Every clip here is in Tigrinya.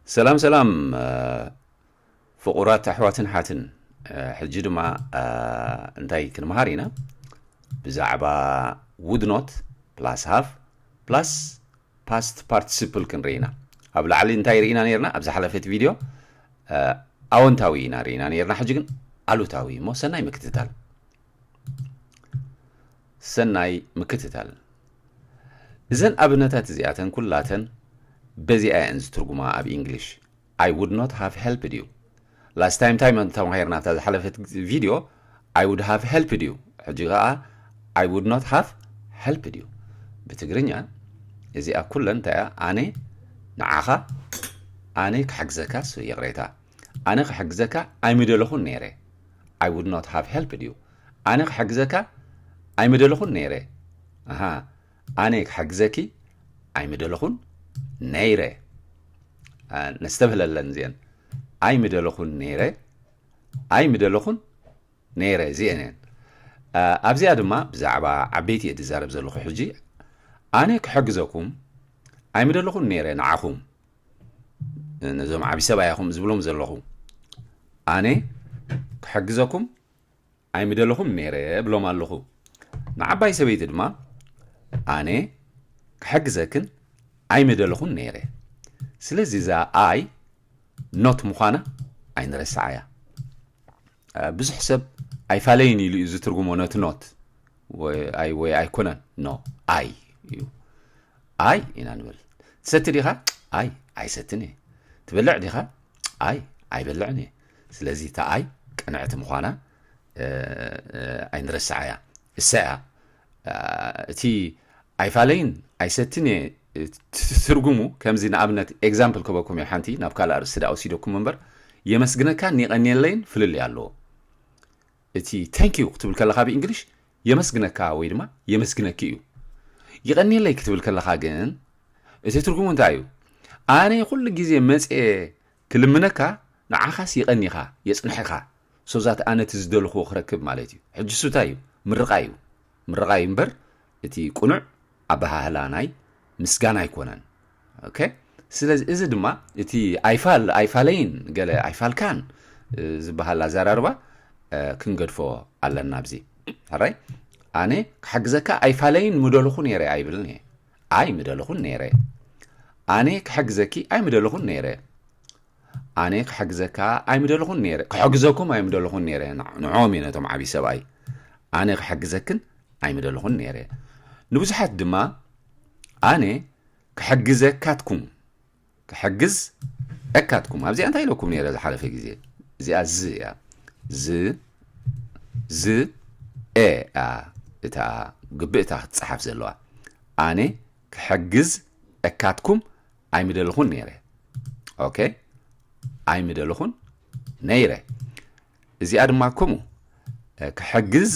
ሰላም ሰላም ፍቑራት ኣሕዋትን ሓትን። ሕጂ ድማ እንታይ ክንመሃር ኢና? ብዛዕባ ውድኖት ፕላስ ሃፍ ፕላስ ፓስት ፓርቲሲፕል ክንርኢ ኢና። ኣብ ላዕሊ እንታይ ርኢና ነርና? ኣብ ዝሓለፈት ቪድዮ ኣወንታዊ ኢና ርኢና ነርና። ሕጂ ግን ኣሉታዊ እሞ ሰናይ ምክትታል። ሰናይ ምክትታል። እዘን ኣብነታት እዚኣተን ኩላተን በዚኣ እየን ዝትርጉማ ኣብ ኢንግሊሽ። I would not have helped you. Last time time ተማሂርና ኣብታ ዝሓለፈት ቪድዮ I would have helped you። ሕጂ ከዓ I would not have helped you። ብትግርኛ እዚኣ ኩለን እንታይ እያ? ኣነ ንዓኻ ኣነ ክሕግዘካ ስ ይቕሬታ ኣነ ክሕግዘካ ኣይምደለኹን ነይረ። I would not have helped you. ኣነ ክሕግዘካ ኣይምደለኹን ነይረ። ኣሃ ኣነ ክሕግዘኪ ኣይምደለኹን ነይረ። ነስተብህለለን እዚአን ኣይምደለኹን ነይረ ኣይምደለኹን ነይረ እዚአን እየን። ኣብዚኣ ድማ ብዛዕባ ዓበይቲ እየ ዝዛረብ ዘለኹ ሕጂ። ኣነ ክሕግዘኩም ኣይምደለኹን ነይረ ንዓኹም ነዞም ዓቢ ሰብኣይ ኢኹም ዝብሎም ዘለኹ ኣነ ክሕግዘኩም ኣይምደለኹም ነይረ ብሎም ኣለኹ። ንዓባይ ሰበይቲ ድማ ኣነ ክሕግዘክን ኣይምደለኹን ነይረ። ስለዚ እዛ ኣይ ኖት ምዃና ኣይንረስዓያ። ብዙሕ ሰብ ኣይፋለይን ኢሉ እዩ ዝትርጉሞ ነቲ ኖት ወይ ኣይኮነን ኖ ኣይ እዩ። ኣይ ኢና ንብል። ትሰቲ ዲኻ? ኣይ ኣይሰትን እየ። ትበልዕ ዲኻ? ኣይ ኣይበልዕን እየ። ስለዚ እታ ኣይ ቅንዕቲ ምዃና ኣይንረስዓያ። እሳ እያ እቲ ኣይፋለይን ኣይሰትን እየ ትርጉሙ። ከምዚ ንኣብነት ኤግዛምፕል ክበኩም እየ ሓንቲ ናብ ካልእ ኣርእስቲ ደኣ ወሲደኩም እምበር የመስግነካን የቐንየለይን ፍልልይ ኣለዎ። እቲ ታንክ ዩ ክትብል ከለኻ ብእንግሊሽ የመስግነካ ወይ ድማ የመስግነኪ እዩ። ይቐንየለይ ክትብል ከለኻ ግን እቲ ትርጉሙ እንታይ እዩ? ኣነ ኩሉ ግዜ መፅየ ክልምነካ ንዓኻስ ይቐኒኻ የፅንሕኻ ሶዛት ኣነ እቲ ዝደልኽዎ ክረክብ ማለት እዩ። ሕጂ ሱታ እዩ ምርቓ እዩ ምርቓ እዩ እምበር እቲ ቁኑዕ ኣበሃህላ ናይ ምስጋና ኣይኮነን። ኦኬ ስለዚ እዚ ድማ እቲ ኣይፋል ኣይፋለይን ገለ ኣይፋልካን ዝበሃል ኣዘራርባ ክንገድፎ ኣለና ኣብዚ ራይ ኣነ ክሕግዘካ ኣይፋለይን ምደልኹ ነይረ ኣይብልን እየ። ኣይ ምደልኹን ነይረ። ኣነ ክሕግዘኪ ኣይ ምደልኹን ነይረ። ኣነ ክሕግዘካ ኣይምደልኹን ነይረ ክሕግዘኩም ኣይምደልኹን ነይረ። ንዖም እየ ነቶም ዓብዪ ሰብኣይ ኣነ ክሕግዘክን ኣይምደልኹን ነይረ። ንብዙሓት ድማ ኣነ ክሕግዘካትኩም ክሕግዝ እካትኩም ኣብዚኣ እንታይ ኢለኩም ነይረ ዝሓለፈ ግዜ? እዚኣ ዝ እያ። ዝ ዝ ኤ እያ እታ ግብእታ ክትፀሓፍ ዘለዋ። ኣነ ክሕግዝ እካትኩም ኣይምደልኹን ነይረ። ኦኬ ኣይምደልኹን ነይረ። እዚኣ ድማ ከምኡ ክሕግዝ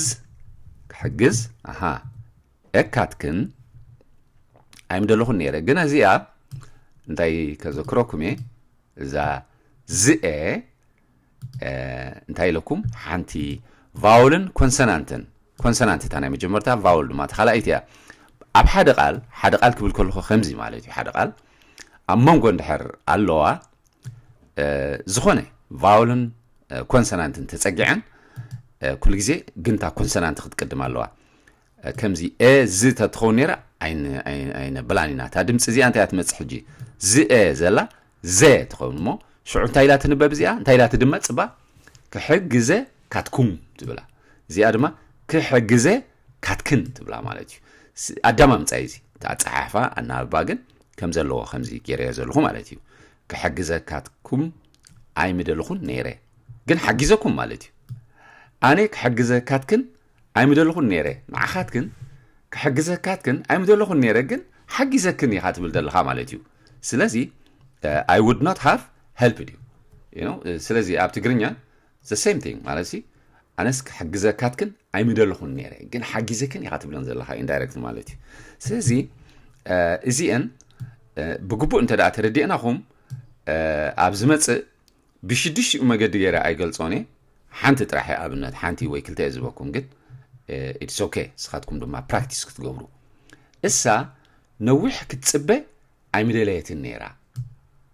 ክሕግዝ ኣሃ እካትክን ኣይምደለኹን ነይረ። ግን እዚኣ እንታይ ከዘክረኩም እየ እዛ ዝኤ እንታይ ኢለኩም ሓንቲ ቫውልን ኮንሰናንትን ኮንሰናንት እታ ናይ መጀመርታ ቫውል ድማ ተኻላኢት እያ። ኣብ ሓደ ቃል ሓደ ቃል ክብል ከለኹ ከምዚ ማለት እዩ ሓደ ቃል ኣብ መንጎ እንድሕር ኣለዋ ዝኾነ ቫውልን ኮንሰናንትን ተፀጊዐን ኩሉ ግዜ ግንታ ኮንሰናንት ክትቅድም ኣለዋ። ከምዚ ኤ ዝ ተትኸውን ነራ ኣይነብላን ኢና። እታ ድምፂ እዚኣ እንታይ ትመፅእ ሕጂ? ዝ ኤ ዘላ ዘ ትኸውን እሞ ሽዑ እንታይ ኢላ ትንበብ እዚኣ? እንታይ ኢላ ትድመፅ? እባ ክሕግዘ ካትኩም ትብላ። እዚኣ ድማ ክሕግዘ ካትክን ትብላ ማለት እዩ። ኣዳማምፃ እዩ እዚ። ኣፀሓሕፋ ኣናብባ ግን ከም ዘለዎ ከምዚ ገይረዮ ዘለኹ ማለት እዩ። ክሕግዘካትኩም ኣይምደልኹን ነይረ ግን ሓጊዘኩም ማለት እዩ። ኣነ ክሕግዘካትክን ኣይምደልኹን ነይረ ንዓኻትክን ክሕግዘካትክን ኣይምደልኹን ነይረ ግን ሓጊዘክን ኢኻ ትብል ዘለኻ ማለት እዩ። ስለዚ I would not have helped you። ስለዚ ኣብ ትግርኛ the same thing ማለት ሲ ኣነስ ክሕግዘካትክን ኣይምደልኹን ነይረ ግን ሓጊዘክን ኢኻ ትብለን ዘለኻ ኢንዳይረክት ማለት እዩ። ስለዚ እዚአን ብግቡእ እንተ ደኣ ተረዲእናኹም ኣብ ዝመፅእ ብሽዱሽቲኡ መገዲ ገይረ ኣይገልፆን እየ። ሓንቲ ጥራሕ እየ ኣብነት ሓንቲ ወይ ክልተ እየ ዝበኩም ግን it's okay ንስኻትኩም ድማ ፕራክቲስ ክትገብሩ። እሳ ነዊሕ ክትፅበ ኣይምደለየትን ነይራ።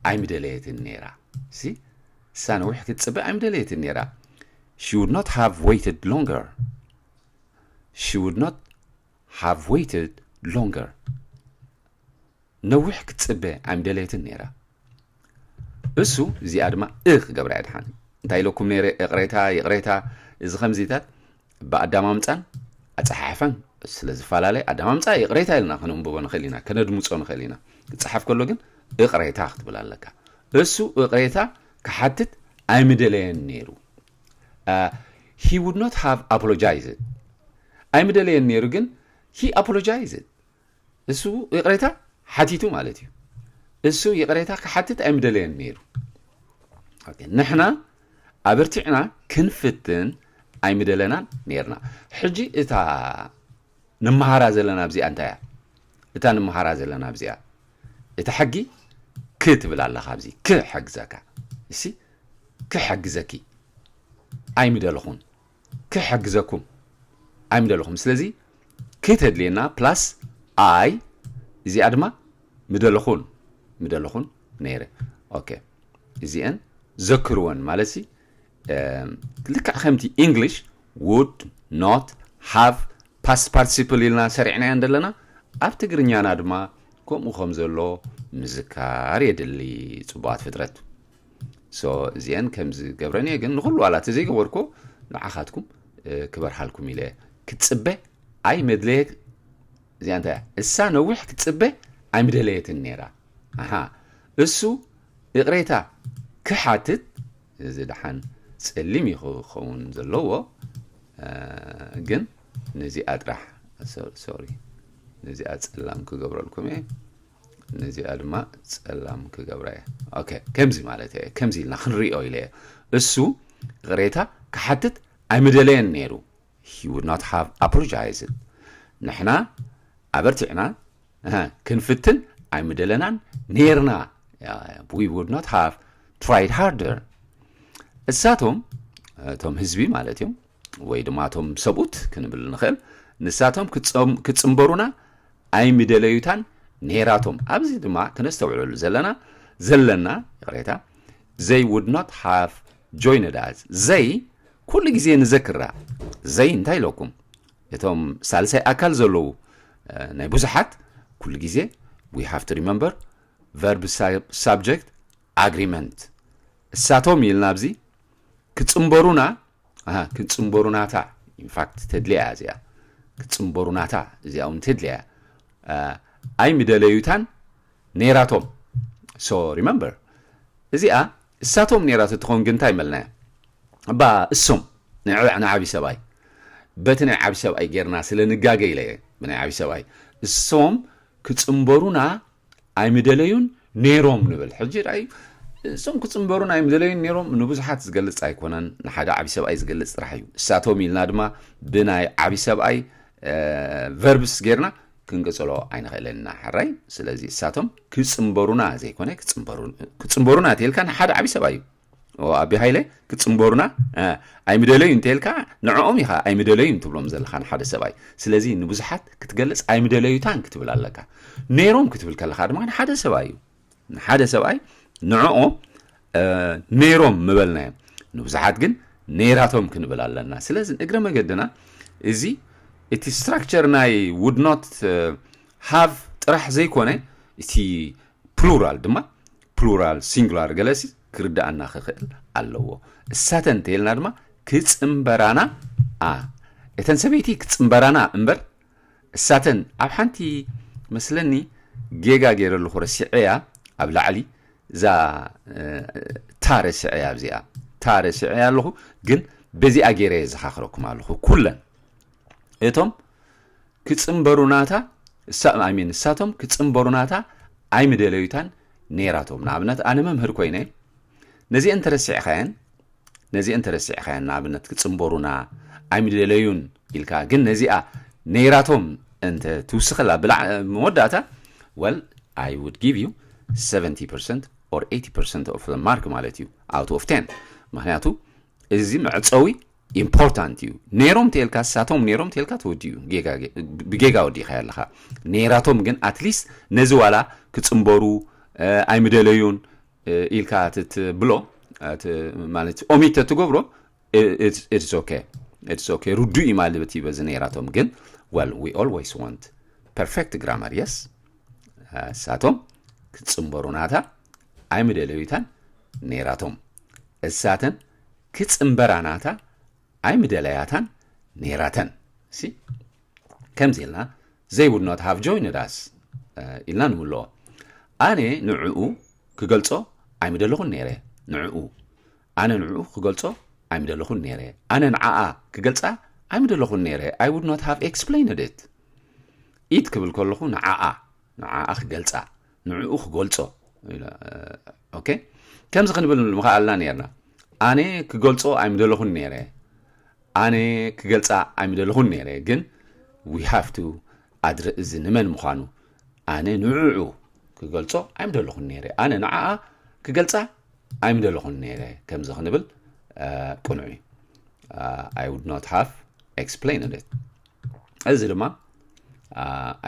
ኣይምደለየትን ነይራ። እሲ እሳ ነዊሕ ክትጽበ ኣይምደለየትን ነይራ። She would not have waited longer. She would not have waited longer. ነዊሕ ክትጽበ ኣይምደለየትን ነይራ። እሱ እዚኣ ድማ እ ክገብራ እየ ድሓን። እንታይ ኢለኩም ነይረ? እቕሬታ፣ ይቕሬታ። እዚ ከምዚታት ብኣዳማምፃን ኣፀሓሕፋን ስለ ዝፈላለ ኣዳማምፃ ይቕሬታ ኢልና ከነንብቦ ንኽእል ኢና፣ ከነድምፆ ንኽእል ኢና። ክፀሓፍ ከሎ ግን እቕሬታ ክትብል ኣለካ። እሱ እቕሬታ ክሓትት ኣይምደለየን ነይሩ። He would not have apologized። ኣይምደለየን ነይሩ ግን he apologized። እሱ ይቕሬታ ሓቲቱ ማለት እዩ። እሱ ይቕሬታ ክሓትት ኣይምደለየን ነይሩ። ንሕና ኣበርቲዕና ክንፍትን ኣይምደለናን ነይርና። ሕጂ እታ ንመሃራ ዘለና ኣብዚኣ እንታይ እያ? እታ ንመሃራ ዘለና ኣብዚኣ እታ ሕጊ ክትብል ኣለኻ። ኣብዚ ክሕግዘካ እሲ ክሕግዘኪ ኣይምደለኹን፣ ክሕግዘኩም ኣይምደለኹም። ስለዚ ክተድልየና ፕላስ ኣይ እዚኣ ድማ ምደለኹን ምደለኹን ነይረ። ኦኬ እዚአን ዘክርወን ማለት ሲ ልክዕ ከምቲ English would not have past participle ኢልና ሰሪዕናዮ እንደለና ኣብ ትግርኛና ድማ ከምኡ ከም ዘሎ ምዝካር የድሊ። ጽቡቓት ፍጥረት so እዚአን ከምዚ ገብረን እየ ግን ንኹሉ ዋላ ተዘይገበርኮ ንዓኻትኩም ክበርሃልኩም ኢለ ክትጽበ ኣይመድለየ። እዚኣ እንታይ እሳ ነዊሕ ክትጽበ ኣይምደለየትን ነይራ። ኣሃ እሱ ይቕሬታ ክሓትት እዚ ደሓን ጸሊም እዩ ክኸውን ዘለዎ ግን ነዚኣ ጥራሕ ሶሪ ነዚኣ ጸላም ክገብረልኩም እየ። ነዚኣ ድማ ጸላም ክገብራ እየ። ኦኬ ከምዚ ማለት እየ ከምዚ ኢልና ክንሪኦ ኢለ እየ። እሱ ይቕሬታ ክሓትት ኣይምደለየን ነይሩ። He would not have apologized። ንሕና ኣበርቲዕና ክንፍትን ኣይምደለናን ነይርና። We would not have tried harder። እሳቶም እቶም ህዝቢ ማለት እዮም ወይ ድማ እቶም ሰብኡት ክንብል ንኽእል ንሳቶም ክጽንበሩና ኣይምደለዩታን ነይራቶም። ኣብዚ ድማ ክነስተውዕለሉ ዘለና ዘለና ይቕሬታ they would not have joined us። They ኩሉ ግዜ ንዘክራ። They እንታይ ኢለኩም? እቶም ሳልሳይ ኣካል ዘለዉ ናይ ብዙሓት ኩሉ ግዜ we have to remember verb subject agreement እሳቶም ኢልና ኣብዚ ክጽንበሩና ክጽንበሩናታ ኢንፋክት ተድልያ እዚኣ ክጽንበሩናታ እዚኣ እውን ተድልያ ኣይምደለዩታን ነይራቶም። So remember እዚኣ እሳቶም ነይራቶ ትኸውን ግን እንታይ መልናያ እባ እሶም ንዓቢ ሰብኣይ በቲ ናይ ዓቢ ሰብኣይ ጌርና ስለ ንጋገ ኢለ እየ ብናይ ዓቢ ሰብኣይ እሶም ክጽንበሩና ኣይምደለዩን ነይሮም ንብል ሕጂ ራእዩ እሶም ክጽንበሩና ኣይምደለዩን ነይሮም ንብዙሓት ዝገልጽ ኣይኮነን ንሓደ ዓቢ ሰብኣይ ዝገልጽ ጥራሕ እዩ እሳቶም ኢልና ድማ ብናይ ዓቢ ሰብኣይ ቨርብስ ጌርና ክንቅጽሎ ኣይንኽእልን ኢና ሕራይ ስለዚ እሳቶም ክጽንበሩና ዘይኮነ ክጽንበሩና ተልካ ንሓደ ዓቢ ሰብኣይ እዩ ኣቢ ሃይለ ክጽንበሩና ኣይምደለዩ እንተልካ ንዕኦም ኢኻ ኣይምደለዩ ትብሎም ዘለኻ ንሓደ ሰብኣይ ስለዚ ንብዙሓት ክትገልጽ ኣይምደለዩታን ክትብል ኣለካ ነይሮም ክትብል ከለኻ ድማ ንሓደ ሰብኣይ እዩ ንሓደ ሰብኣይ ንዕኦም ነይሮም ምበልናዮም ንብዙሓት ግን ነይራቶም ክንብል ኣለና ስለዚ እግረ መገድና እዚ እቲ ስትራክቸር ናይ ውድ ኖት ሃቭ ጥራሕ ዘይኮነ እቲ ፕሉራል ድማ ፕሉራል ሲንጉላር ገለሲ ክርድኣና ክኽእል ኣለዎ እሳተን እንተይልና ድማ ክፅምበራና ኣ እተን ሰበይቲ ክፅምበራና እምበር እሳተን ኣብ ሓንቲ መስለኒ ጌጋ ገይረ ኣለኹ ረሲዐያ ኣብ ላዕሊ እዛ ታ ረሲዐያ ኣብዚኣ ታ ረሲዐያ ኣለኹ ግን በዚኣ ገይረ የዘኻኽረኩም ኣለኹ ኩለን እቶም ክፅምበሩናታ ሚን እሳቶም ክፅምበሩናታ ኣይምደለዩታን ነይራቶም ንኣብነት ኣነ መምህር ኮይነ ነዚአን ተረሲዕኻየን ነዚአን ተረሲዕኻየን ንኣብነት ክፅምበሩና ኣይምደለዩን ኢልካ ግን ነዚኣ ነይራቶም እንተ ትውስኸላ ብላዕ መወዳእታ well I would give you seventy percent or eighty percent of the mark ማለት እዩ out of ten ምክንያቱ እዚ መዕፀዊ ኢምፖርታንት እዩ ነይሮም ተልካ ሳቶም ነይሮም ተልካ ተወዲኡ ብጌጋ ወዲእካ ኣለካ ነይራቶም ግን ኣትሊስት ነዚ ዋላ ክፅምበሩ ኣይምደለዩን ኢልካ ትብሎ ማለት ኦሚት ትገብሮ it's okay it's okay ርዱእ እዩ ማለት እዩ። በዚ ነይራቶም ግን well we always want perfect grammar yes እሳቶም ክጽንበሩ ናታ ኣይምደለዩታን ነይራቶም እሳተን ክጽንበራ ናታ ኣይምደለያታን ነይራተን ሲ ከምዚ ኢልና they would not have joined us ኢልና ንምልኦ ኣነ ንዕኡ ክገልጾ ኣይምደለኹን ነይረ ንዕኡ ኣነ ንዕኡ ክገልጾ ኣይምደለኹን ነይረ ኣነ ንዓኣ ክገልጻ ኣይምደለኹን ነይረ I would not have explained it it ክብል ከለኹ ንዓኣ ንዓኣ ክገልጻ ንዕኡ ክገልጾ okay ከምዚ ክንብል ምኽኣልና ነርና ኣነ ክገልጾ ኣይምደለኹን ነይረ ኣነ ክገልጻ ኣይምደለኹን ነይረ ግን we have to ኣድረ እዚ ንመን ምዃኑ ኣነ ንዕዑ ክገልጾ ኣይምደለኹን ነይረ ኣነ ንዓኣ ክገልጻ ኣይምደለኹን ነይረ ከምዚ ክንብል ቅኑዕ እዩ I would not have explained it እዚ ድማ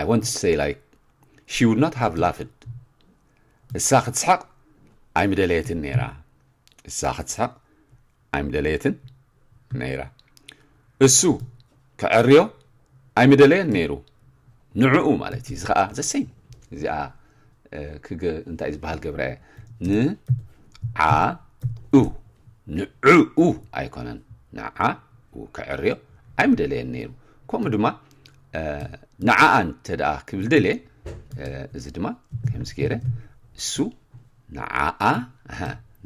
I want to say like she would not have laughed እሳ ክትስሓቕ ኣይምደለየትን ነይራ እሳ ክትስሓቕ ኣይምደለየትን ነይራ እሱ ክዕርዮ ኣይምደለየን ነይሩ ንዕኡ ማለት እዩ እዚ ከዓ ዘሰይም እዚኣ እንታይ ዝበሃል ገብረ ንዓኡ ንዕኡ ኣይኮነን ንዓኡ ክዕርዮ ኣይምደለየን ነይሩ ከምኡ ድማ ንዓኣ እንተ ደኣ ክብል ደልየ እዚ ድማ ከምዚ ገይረ እሱ ንዓኣ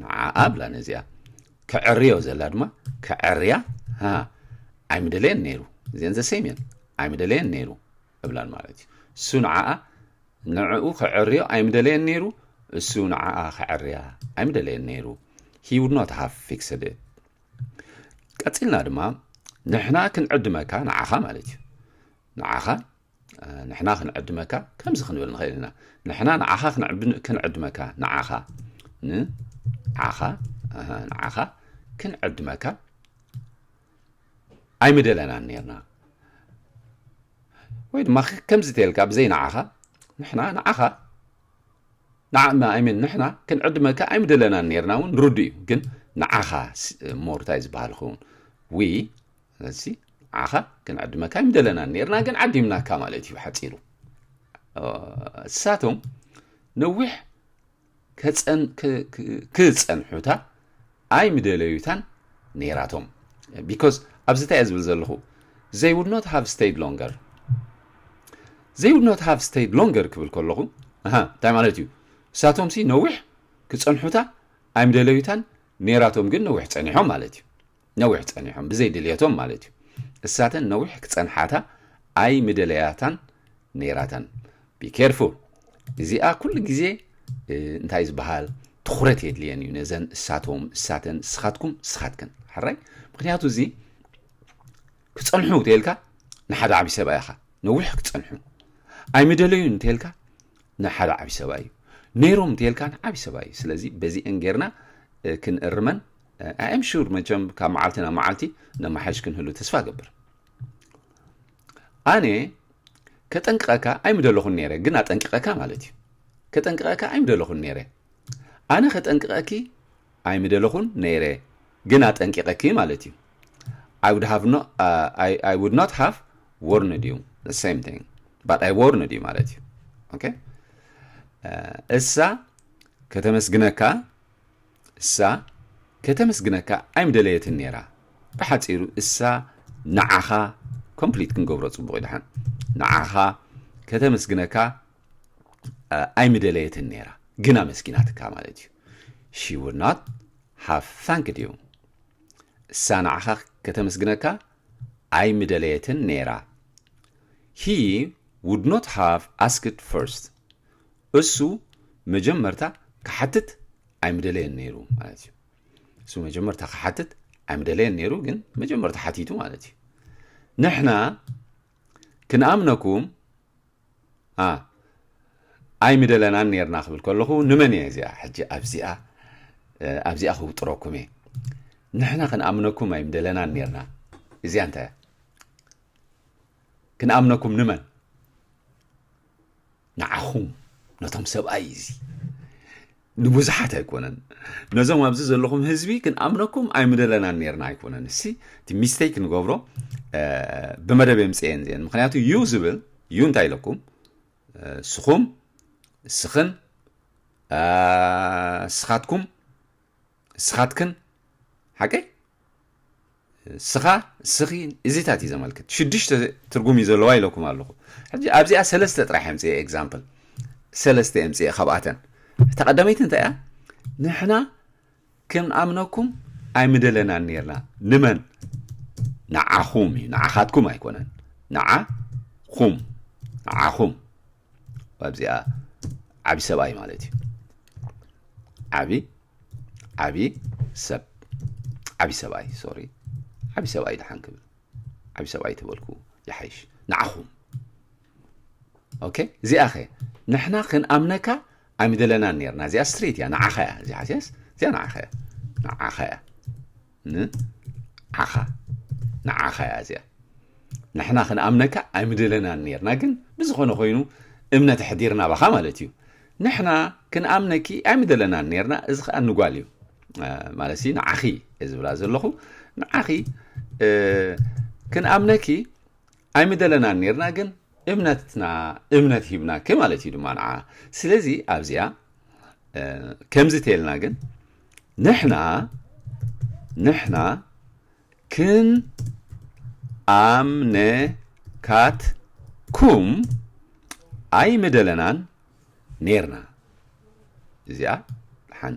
ንዓኣ ብላ ነዚኣ ክዕርዮ ዘላ ድማ ክዕርያ ኣይምደለየን ነይሩ እዚአን ዘሰይም እየን ኣይምደለየን ነይሩ እብላን ማለት እዩ እሱ ንዓኣ ንዕኡ ክዕርዮ ኣይምደለየን ነይሩ እሱ ንዓኣ ክዕርያ ኣይምደለየን ነይሩ he would not have fixed it ቀጺልና ድማ ንሕና ክንዕድመካ ንዓኻ ማለት እዩ ንዓኻ ንሕና ክንዕድመካ ከምዚ ክንብል ንኽእል ኢና ንሕና ንዓኻ ክንዕድመካ ንዓኻ ንዓኻ ንዓኻ ክንዕድመካ ኣይምደለናን ነርና ወይ ድማ ከምዚ ተልካ ብዘይ ንዓኻ ንሕና ንዓኻ ንዓማ ኣይምን ንሕና ክንዕድመካ ኣይምደለናን ነርና እውን ርዱ እዩ ግን ንዓኻ ሞርታይ ዝበሃል ኸውን ዊ ስለዚ ንዓኻ ክንዕድመካ ኣይምደለናን ነርና ግን ዓዲምናካ ማለት እዩ ሓፂሩ እሳቶም ነዊሕ ክፀንሑታ ኣይምደለዩታን ነይራቶም because ኣብዚ እንታይ ዝብል ዘለኹ they would not have stayed longer they would not have stayed longer ክብል ከለኹ እንታይ ማለት እዩ እሳቶም ሲ ነዊሕ ክፀንሑታ ኣይምደለዩታን ነይራቶም ግን ነዊሕ ፀኒሖም ማለት እዩ ነዊሕ ፀኒሖም ብዘይ ድልየቶም ማለት እዩ እሳተን ነዊሕ ክፀንሓታ ኣይምደለያታን ነይራተን be careful እዚኣ ኩሉ ግዜ እንታይ ዝበሃል ትኹረት የድልየን እዩ ነዘን እሳቶም እሳተን ስኻትኩም ስኻትክን ሓራይ ምክንያቱ እዚ ክፀንሑ ተልካ ንሓደ ዓብዪ ሰብኣይ ኢኻ ነዊሕ ክፀንሑ ኣይምደለዩ እንተልካ ንሓደ ዓብዪ ሰብኣይ እዩ ነይሮም እንተልካ ንዓብዪ ሰብኣይ እዩ ስለዚ በዚአን ጌርና ክንእርመን I am sure መቸም ካብ መዓልቲ ናብ መዓልቲ ነማሓሽ ክንህሉ ተስፋ ገብር ኣነ ከጠንቅቐካ ኣይምደለኹን ነይረ ግን ኣጠንቂቐካ ማለት እዩ ከጠንቅቐካ ኣይምደለኹን ነይረ ኣነ ከጠንቅቐኪ ኣይምደለኹን ነይረ ግን ኣጠንቂቐኪ ማለት እዩ I would have not uh, I, I would not have warned you the same thing but I warned you ማለት እዩ okay እሳ ከተመስግነካ እሳ ከተመስግነካ ኣይምደለየትን ነይራ ብሓፂሩ እሳ ንዓኻ complete ክንገብሮ ፅቡቕ ይድሓን ንዓኻ ከተመስግነካ ኣይምደለየትን ነይራ ግን ኣመስጊናትካ ማለት እዩ she would not have thanked you እሳ ንዓኻ ከተመስግነካ ኣይምደለየትን ነይራ he would not have asked first እሱ መጀመርታ ክሓትት ኣይምደለየን ነይሩ ማለት እዩ እሱ መጀመርታ ክሓትት ኣይምደለየን ነይሩ ግን መጀመርታ ሓቲቱ ማለት እዩ ንሕና ክንኣምነኩም ኣይምደለናን ነርና ክብል ከለኹ ንመን እየ እዚኣ ሕጂ ኣብዚኣ ኣብዚኣ ክውጥረኩም እየ ንሕና ክንኣምነኩም ኣይምደለናን ነርና እዚኣ እንታይ ክንኣምነኩም ንመን ንዓኹም ነቶም ሰብኣይ እዚ ንብዙሓት ኣይኮነን፣ ነዞም ኣብዚ ዘለኹም ህዝቢ ክንኣምነኩም ኣይምደለናን ነርና ኣይኮነን። እሲ እቲ ሚስተይክ ንገብሮ ብመደብ የምፅኤን ዚአን። ምክንያቱ ዩ ዝብል ዩ እንታይ ኢለኩም? ስኹም፣ ስኽን፣ ስኻትኩም፣ ስኻትክን። ሓቀይ? ስኻ፣ ስኺ፣ እዚታት እዩ ዘመልክት። ሽዱሽተ ትርጉም እዩ ዘለዋ ኢለኩም ኣለኹ። ሕጂ ኣብዚኣ ሰለስተ ጥራሕ የምፅኤ፣ ኤግዛምፕል ሰለስተ የምፅኤ። ካብኣተን እታ ቀዳመይቲ እንታይ እያ? ንሕና ክንኣምነኩም ኣይምደለናን ነርና። ንመን? ንዓኹም እዩ፣ ንዓኻትኩም ኣይኮነን። ንዓኹም፣ ንዓኹም። ኣብዚኣ ዓቢ ሰብኣይ ማለት እዩ። ዓቢ ዓቢ ሰብ፣ ዓቢ ሰብኣይ፣ ሶሪ፣ ዓቢ ሰብኣይ ደሓን ክብል፣ ዓቢ ሰብኣይ ተበልኩ ይሓይሽ። ንዓኹም። ኦኬ፣ እዚኣ ኸ ንሕና ክንኣምነካ ኣይምደለናን ነርና። እዚኣ ስትሬት እያ፣ ንዓኻ እያ። እዚኣ ሓስያስ፣ እዚኣ ንዓኻ እያ። ንዓኻ እያ። ንዓኻ፣ ንዓኻ እያ እዚኣ። ንሕና ክንኣምነካ ኣይምደለናን ነርና፣ ግን ብዝኾነ ኮይኑ እምነት ኣሕዲርና ባኻ ማለት እዩ። ንሕና ክንኣምነኪ ኣይምደለናን ነርና፣ እዚ ኸኣ ንጓል እዩ። ማለት ንዓኺ እየ ዝብላ ዘለኹ። ንዓኺ ክንኣምነኪ ኣይምደለናን ነርና፣ ግን እምነትና፣ እምነት ሂብናኪ ማለት እዩ ድማ ንዓ። ስለዚ ኣብዚኣ ከምዚ ተልና ግን ንሕና፣ ንሕና ክንኣምነካትኩም ኣይምደለናን ነርና። እዚኣ ደሓን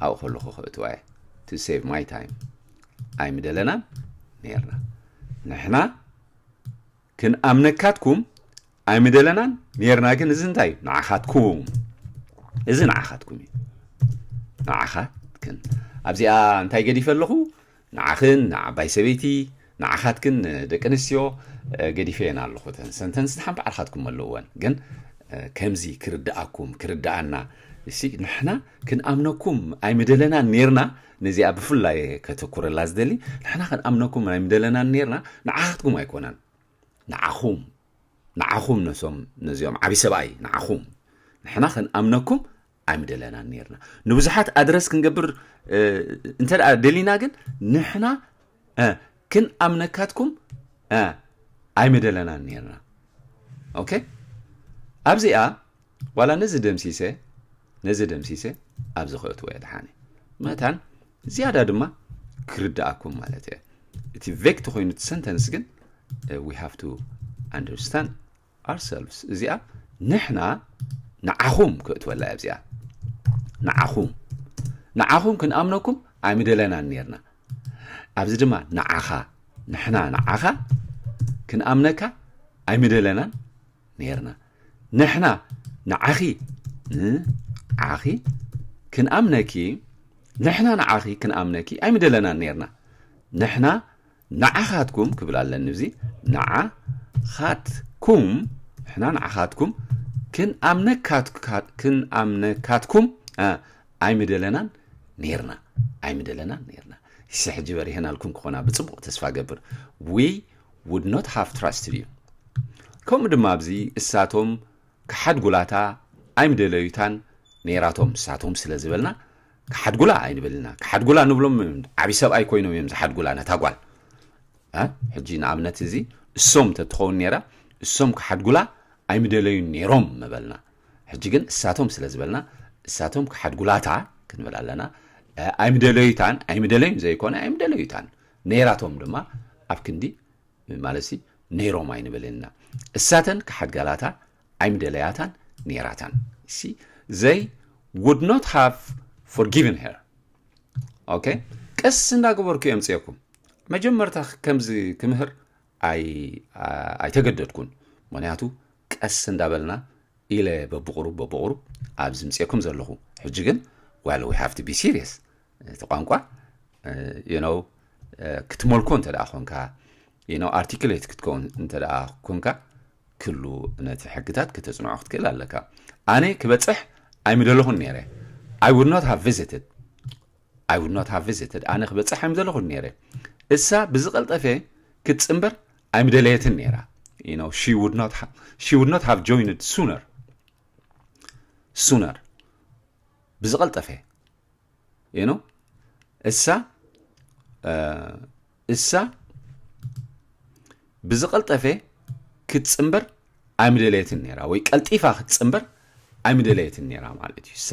ኣብኡ ከለኹ ከእትዋ እየ፣ to save my time። ኣይምደለናን ነርና። ንሕና ክንኣምነካትኩም ኣይምደለናን ነርና፣ ግን እዚ እንታይ እዩ? ንዓኻትኩም። እዚ ንዓኻትኩም እዩ። ንዓኻትክን። ኣብዚኣ እንታይ ገዲፈ ኣለኹ? ንዓኽን፣ ንዓባይ ሰበይቲ፣ ንዓኻትክን፣ ደቂ ኣንስትዮ፣ ገዲፈየን ኣለኹ። እተን ሰንተንስ ደሓን ባዕልኻትኩም ኣለውወን። ግን ከምዚ ክርድኣኩም፣ ክርድኣና፣ እሲ ንሕና ክንኣምነኩም ኣይምደለናን ነርና። ነዚኣ ብፍላይ ከተኩረላ ዝደሊ፣ ንሕና ክንኣምነኩም ኣይምደለናን ነርና፣ ንዓኻትኩም ኣይኮነን። ንዓኹም፣ ንዓኹም ነሶም፣ ነዚኦም ዓቢ ሰብኣይ፣ ንዓኹም። ንሕና ክንኣምነኩም ኣይምደለናን ነርና። ንብዙሓት ኣድረስ ክንገብር እንተ ደኣ ደሊና ግን፣ ንሕና ክንኣምነካትኩም ኣይምደለናን ነርና። ኦኬ? ኣብዚኣ ዋላ ነዚ ደምሲሰ፣ ነዚ ደምሲሰ፣ ኣብዚ ከእትዎ እየ ደሓነ። መታን ዝያዳ ድማ ክርድኣኩም ማለት እየ። እቲ ቬክት ኮይኑ እቲ ሰንተንስ ግን፣ we have to understand ourselves። እዚኣ ንሕና ንዓኹም ከእትወላ እያ። እዚኣ ንዓኹም፣ ንዓኹም ክንኣምነኩም ኣይምደለናን ነርና። ኣብዚ ድማ ንዓኻ፣ ንሕና ንዓኻ ክንኣምነካ ኣይምደለናን ነርና። ንሕና ንዓኺ፣ ንዓኺ ክንኣምነኪ፣ ንሕና ንዓኺ ክንኣምነኪ ኣይምደለናን ነርና። ንሕና ንዓኻትኩም ክብል ኣለኒ፣ እዚ ንዓኻትኩም፣ ንሕና ንዓኻትኩም ክንኣምነካትካ-፣ ክንኣምነካትኩም ኣይምደለናን ነርና፣ ኣይምደለናን ነርና። እሺ፣ ሕጂ በሪሀናልኩም ክኾና ብጽቡቕ ተስፋ ገብር። We would not have trusted you። ከምኡ ድማ ኣብዚ እሳቶም ክሓድጉላታ ኣይምደለዩታን ነይራቶም። እሳቶም ስለ ዝበልና ክሓድጉላ ኣይንበልና። ክሓድጉላ ንብሎም፣ ዓቢ ሰብኣይ ኮይኖም እዮም ዝሓድጉላ ነታ ጓል። እ? ሕጂ ንኣብነት እዚ እሶም ተትኸውን ነይራ፣ እሶም ክሓድጉላ ኣይምደለዩን ነይሮም ምበልና። ሕጂ ግን እሳቶም ስለ ዝበልና፣ እሳቶም ክሓድጉላታ ክንብል ኣለና። እ፣ ኣይምደለዩታን፣ ኣይምደለዩን ዘይኮነ፣ ኣይምደለዩታን። ነይራቶም ድማ ኣብ ክንዲ፣ ማለት ሲ፣ ነይሮም ኣይንበልን ኢና። እሳተን ክሓድጋላታ ኣይምደለያታን ነይራታን። ሲ፣ they would not have forgiven her። ኦኬ? ቀስ እንዳገበርኩ የምጽኤኩም። መጀመርታ ከምዚ ክምህር ኣይ-፣ ኣይተገደድኩን። ምኽንያቱ ቀስ እንዳበልና ኢለ በብቑሩብ፣ በብቑሩብ ኣብ ዝምጽኤኩም ዘለኹ። ሕጂ ግን፣ well, we have to be serious። እቲ ቋንቋ፣ እ፣ you know፣ እ፣ ክትመልኮ እንተ ደኣ ኮንካ፣ you know፣ ኣርቲኩሌት ክትከውን እንተ ደኣ ኮንካ፣ ክሉ ነቲ ሕግታት ከተጽንዖ ክትክእል ኣለካ። ኣነ ክበጽሕ ኣይምደለኹን ነይረ። I would not have visited። I would not have visited። ኣነ ክበጽሕ ኣይምደለኹን ነይረ። እሳ ብዝቐልጠፈ ክትጽንበር ኣይምደለየትን ነይራ። You know, she would not ha-, she would not have joined sooner. Sooner። ብዝቐልጠፈ you know እሳ እሳ ብዝቐልጠፈ ክትፅንበር ኣይምደለየትን ነይራ፣ ወይ ቀልጢፋ ክትፅንበር ኣይምደለየትን ነይራ ማለት እዩ። እሳ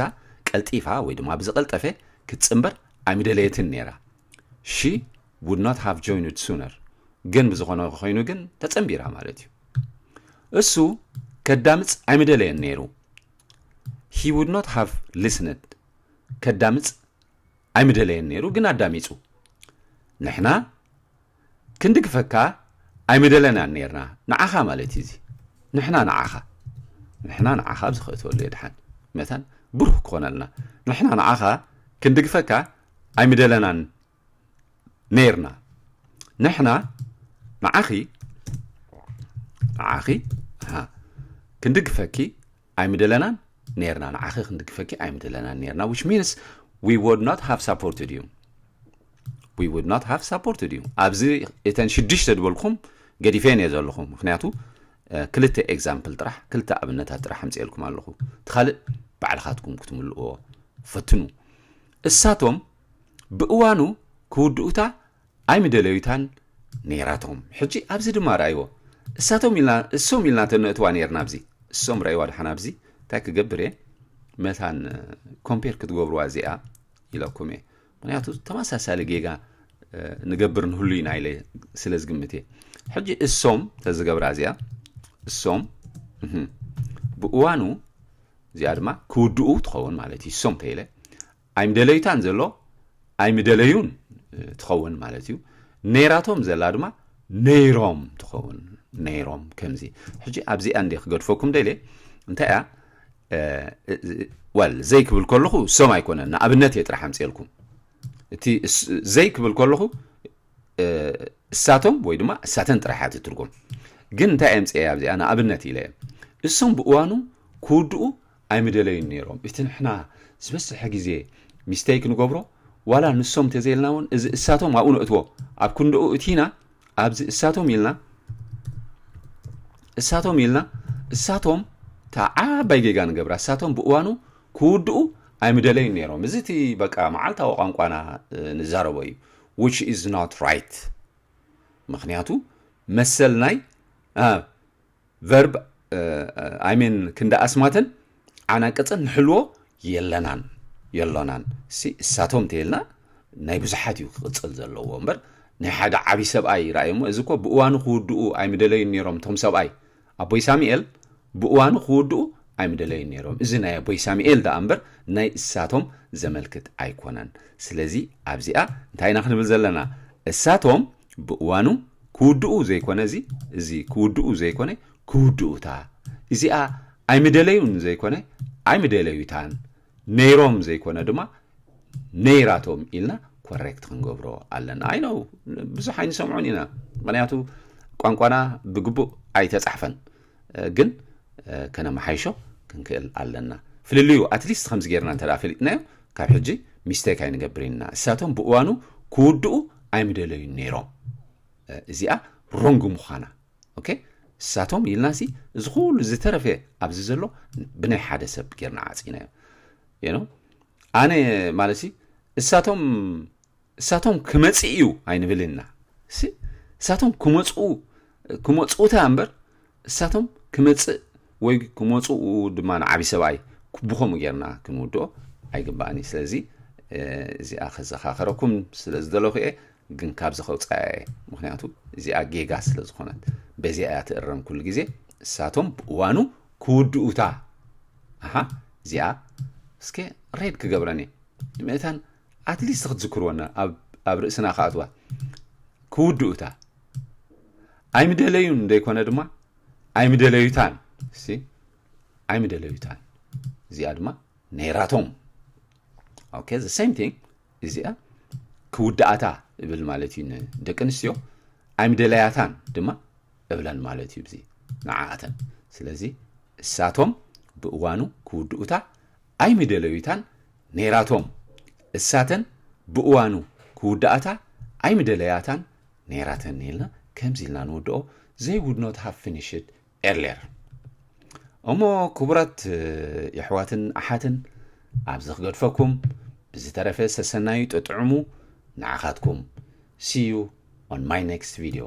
ቀልጢፋ ወይ ድማ ብዝቐልጠፈ ክትፅንበር ኣይምደለየትን ነይራ። She would not have joined sooner። ግን ብዝኾነ ኮይኑ ግን ተፀንቢራ ማለት እዩ። እሱ ከዳምፅ ኣይምደለየን ነይሩ። He would not have listened። ከዳምፅ ኣይምደለየን ነይሩ፣ ግን ኣዳሚፁ። ንሕና ክንድግፈካ ኣይምደለናን ነይርና። ንዓኻ ማለት እዩ እዚ። ንሕና ንዓኻ ንሕና ንዓኻ ኣብዚ ክእትወሉ እየ ድሓን መታን ብሩህ ክኾነልና። ንሕና ንዓኻ ክንድግፈካ ኣይምደለናን ነይርና። ንሕና ንዓኺ ንዓኺ ክንድግፈኪ ኣይምደለናን ነይርና። ንዓኺ ክንድግፈኪ ኣይምደለናን ነይርና። Which means we would not have supported you። We would not have supported you። ኣብዚ እተን ሽዱሽተ ዝበልኩም ገዲፈን እየ ዘለኹ። ምክንያቱ ክልተ example ጥራሕ፣ ክልተ ኣብነታት ጥራሕ ኣምፅኤልኩም ኣለኹ። እቲ ካልእ ባዕልኻትኩም ክትምልእዎ ፈትኑ። እሳቶም ብእዋኑ ክውድኡታ ኣይምደለዩታን ነይራቶም። ሕጂ ኣብዚ ድማ ረኣይዎ። እሳቶም ኢልና እሶም ኢልና ተነእትዋ ነይርና። ኣብዚ እሶም ረኣይዋ ድሓን። ኣብዚ እንታይ ክገብር እየ መታን ኮምፔር ክትገብርዋ እዚኣ ኢለኩም እየ። ምክንያቱ ተመሳሳሊ ጌጋ ንገብር ንህሉ ኢና ኢለ ስለ ዝግምት እየ። ሕጂ እሶም ተዝገብራ እዚኣ እሶም ብእዋኑ እዚኣ ድማ ክውድኡ ትኸውን ማለት እዩ። እሶም ተይለ ኣይምደለዩታን ዘሎ ኣይምደለዩን ትኸውን ማለት እዩ። ነይራቶም ዘላ ድማ ነይሮም ትኸውን። ነይሮም ከምዚ። ሕጂ ኣብዚኣ እንደ ክገድፈኩም ደልየ እንታይ እያ? ወል ዘይ ክብል ከለኹ እሶም ኣይኮነን፣ ንኣብነት እየ ጥራሕ ኣምፅኤልኩም። እቲ ዘይ ክብል ከለኹ እሳቶም ወይ ድማ እሳተን ጥራሕ እያ ትትርጎም። ግን እንታይ እየ ኣምፅኤ ኣብዚኣ ንኣብነት ኢለ እየ። እሶም ብእዋኑ ክውድኡ ኣይምደለዩን ነይሮም። እቲ ንሕና ዝበዝሐ ግዜ ሚስተይክ ንገብሮ ዋላ ንሶም እንተዘይልና እውን እዚ እሳቶም ኣብኡ ነእትዎ። ኣብ ክንድኡ እቲና ኣብዚ እሳቶም ኢልና እሳቶም ኢልና እሳቶም እታ ዓባይ ጌጋ ንገብራ። እሳቶም ብእዋኑ ክውድኡ ኣይምደለዩን ነይሮም። እዚ እቲ በቃ መዓልታዊ ቋንቋና ንዛረቦ እዩ። Which is not right። ምክንያቱ መሰል ናይ ቨርብ ኣይሜን ክንዲ ኣስማትን ዓናቅፅን ንሕልዎ የለናን የሎናን። እሳቶም እንተይልና ናይ ብዙሓት እዩ ክቕፅል ዘለዎ እምበር ናይ ሓደ ዓብዪ ሰብኣይ ረኣዮሞ። እዚ እኮ ብእዋኑ ክውድኡ ኣይምደለዩን ነይሮም እቶም ሰብኣይ። ኣቦይ ሳሙኤል ብእዋኑ ክውድኡ ኣይምደለዩን ነይሮም። እዚ ናይ ኣቦይ ሳሙኤል ደኣ እምበር ናይ እሳቶም ዘመልክት ኣይኮነን። ስለዚ ኣብዚኣ እንታይ ኢና ክንብል ዘለና? እሳቶም ብእዋኑ ክውድኡ ዘይኮነ እዚ እዚ ክውድኡ ዘይኮነ ክውድኡታ። እዚኣ ኣይምደለዩን ዘይኮነ ኣይምደለዩታን፣ ነይሮም ዘይኮነ ድማ ነይራቶም ኢልና ኮሬክት ክንገብሮ ኣለና። ኣይ ነው ብዙሕ ኣይንሰምዖን ኢና፣ ምክንያቱ ቋንቋና ብግቡእ ኣይተፃሕፈን። ግን ከነመሓይሾ ክንክእል ኣለና። ፍልልዩ ኣትሊስት ከምዚ ጌርና እንተ ፍሊጥናዮ ካብ ሕጂ ሚስቴክ ኣይንገብር ኢና። እሳቶም ብእዋኑ ክውድኡ ኣይምደለዩን ነይሮም። እዚኣ ሮንግ ምዃና ኦኬ። እሳቶም ኢልና ሲ እዚ ኩሉ ዝተረፈ ኣብዚ ዘሎ ብናይ ሓደ ሰብ ጌርና ዓፂናዮ። ኣነ ማለት ሲ እሳቶም እሳቶም ክመፅእ እዩ ኣይንብል ኢና። እሳቶም ክመፅኡ ክመፅኡታ እምበር እሳቶም ክመፅእ ወይ ክመፅኡ ድማ ንዓብዪ ሰብኣይ ብኸምኡ ጌርና ክንውድኦ ኣይግባእን እዩ። ስለዚ እዚኣ ከዘኻኸረኩም ስለ ዝደለኹ እየ፣ ግን ካብዚ ከውፅኣ እየ። ምክንያቱ እዚኣ ጌጋ ስለ ዝኾነት በዚኣ እያ ትእረም ኩሉ ግዜ። እሳቶም ብእዋኑ ክውድኡታ። ኣሃ እዚኣ እስከ ሬድ ክገብረን እየ። መታን ኣትሊስት ክትዝክርወና ኣብ ርእስና ክኣትዋ ክውድኡታ ኣይምደለዩን ዘይኮነ ድማ ኣይምደለዩታን ሲ ኣይምደለዩታን እዚኣ ድማ ነይራቶም። ኦኬ the same thing እዚኣ ክውድኣታ እብል ማለት እዩ ንደቂ ኣንስትዮ ኣይምደለያታን ድማ እብለን ማለት እዩ ብዚ ንዓኣተን። ስለዚ እሳቶም ብእዋኑ ክውድኡታ ኣይምደለዩታን ነይራቶም። እሳተን ብእዋኑ ክውድኣታ ኣይምደለያታን ነይራተን ኢልና ከምዚ ኢልና ንውድኦ። They would not have finished earlier። እሞ ክቡራት የሕዋትን ኣሓትን ኣብዚ ክገድፈኩም። ብዝተረፈ ሰሰናዩ ጥጥዕሙ ንዓኻትኩም። See you on my next video.